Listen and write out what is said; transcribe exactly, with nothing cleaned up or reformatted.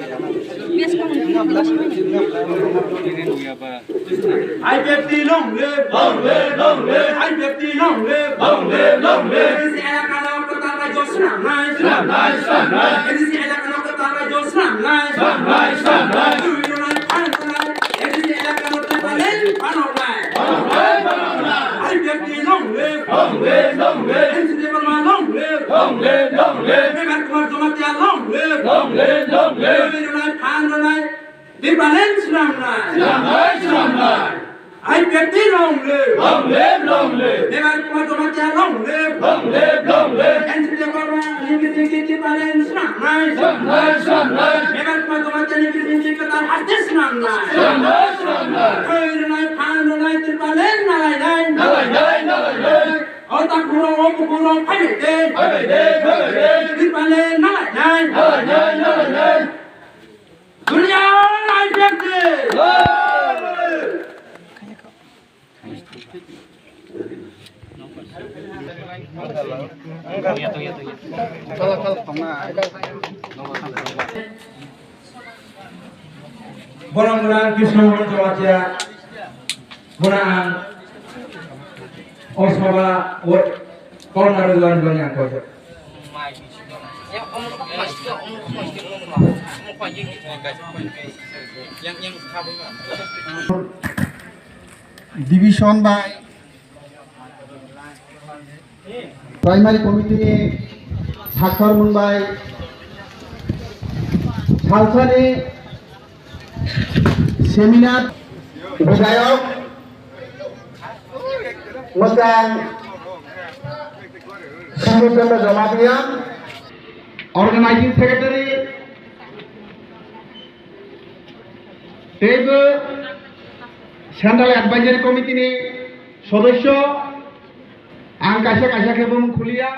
I P F T long live, long live, long live. I P F T long live, long live, long live. A D C elaka no kwtal bai josna nai, swnam nai, swnam nai. A D C elaka no kwtal bai josna nai, swnam nai, swnam nai. Twi rwnai, phan rwnai. A D C elaka no twi bai len phan rwnai. Phan rwnai, phan rwnai. I P F T long live, long live, long live. N C P Borma long live, long live, long live. Mebar Kumar Jamatia long live, long live, long live. Twi rwnai, phan rwnai. Tipraland swnamnai. Swnamnai, swnamnai. I P F T long live. Long live, long live. Mebar Kumar Jamatia long live. Long live, long live. N C P Borma ni bisingtwi Tipraland swnamnai. Swnamnai, swnamnai. Mebar Kumar Jamatia ni bisingtwi kwtal haste swnamnai. Swnamnai, swnamnai. Twi rwnai, phan rwnai, Tipraland nalainai. Nalainai, nalainai. O takhurok, o bukhurok, phaibai de. Phaibai de, phaibai de. Tipraland nalainai. Nalainai, nalainai. Duniya I P F T! Borok Mura Krishna Mohan Jamatia, Mura ang, o soba, o, Kok narwgwi ang koijak. Division bai Primary Committee ni sakharmung bai salsani seminar budayok Mwchang Singh Chandra Jamatia, Organizing Secretary, teibo Central Advisory Committee ni sodosyo, ang kaisa kaisa khe bo mung khuliya.